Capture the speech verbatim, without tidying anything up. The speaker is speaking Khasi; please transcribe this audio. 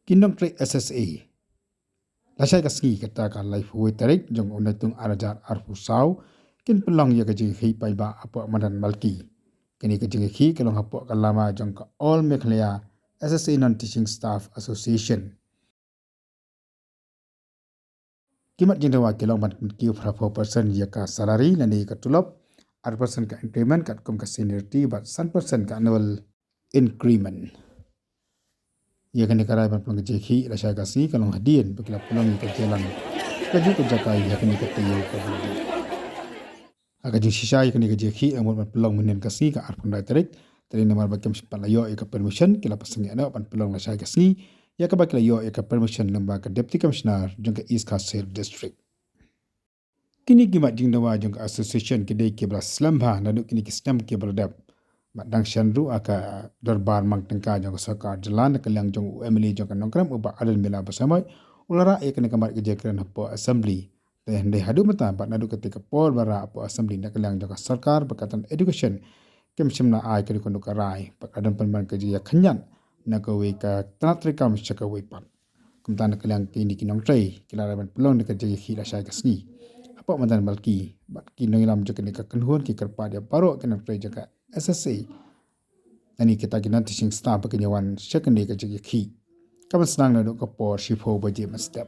Ki nongtrei S S A lashai ka sngi kata ka laiphew tarik jong u Naitung ar hajar arphew saw kin pynlong ïa ka jingïakhih paidbah hapoh Madan Malki. Kane ka jingïakhih ka long hapoh ka lama jong ka All Meghalaya S S A Non-Teaching Staff Association. Ki mat jingdawa ki long ban kyntiew phra phew percent ïa ka salary lane ka tulop, ar percent ka increment katkum ka seniority bad san percent ka annual increment. Ïa kane ka rai ban pynlong ka jingïakhih lashai ka sngi ka long hadien ba ki la pynlong ïa ka jingïalang kajuh ka jaka ïa kane ka taïew kaba la dep. Ha ka jingshisha ïa kane ka jingïakhih la mut ban pynlong mynhynnin ka sngi ka arphew khyndai tarik. Te namar ba kim shym pat la ïoh ïa ka permission, ki la pynshong ïa noh ban pynlong lashai ka sngi, ïa kaba ki la ïoh ïa ka permission lyngba ka Deputy Commissioner jong ka East Khasi Hills District. Kine ki mat jingdawa jong ka association ki dei kiba la slem bha naduh kine ki snem kiba la dep. Bad dang shen ruh ha ka dorbar mang tyngka jong ka sorkar jylla na ka liang jong u M L A jong ka Nongkrem u Bah Ardent Miller Basaiawmoit u la rah ïa kane ka mat ka jingkren hapoh Assembly. Te hynrei haduh mynta bad naduh katei ka por ba rah hapoh Assembly na ka liang jong ka sorkar ba ka tnat education kim shym la ai kano kano ka rai bad ka don pynban ka jingïakhñiat na kawei ka tnat treikam sha kawei pat. Kumta na ka liang kine ki nongtrei ki la rai ban pynlong da ka jingïakhih lashai ka sngi hapoh Madan Malki. Bad ki nongïalam jong kane ka kynhun ki kyrpad ïa baroh ki nongtrei jong ka S S A lane kita ki non-teaching staff ba kin ïa wan sha kane ka jingïakhih kaban sdang naduh ka por shiphew baje mynstep.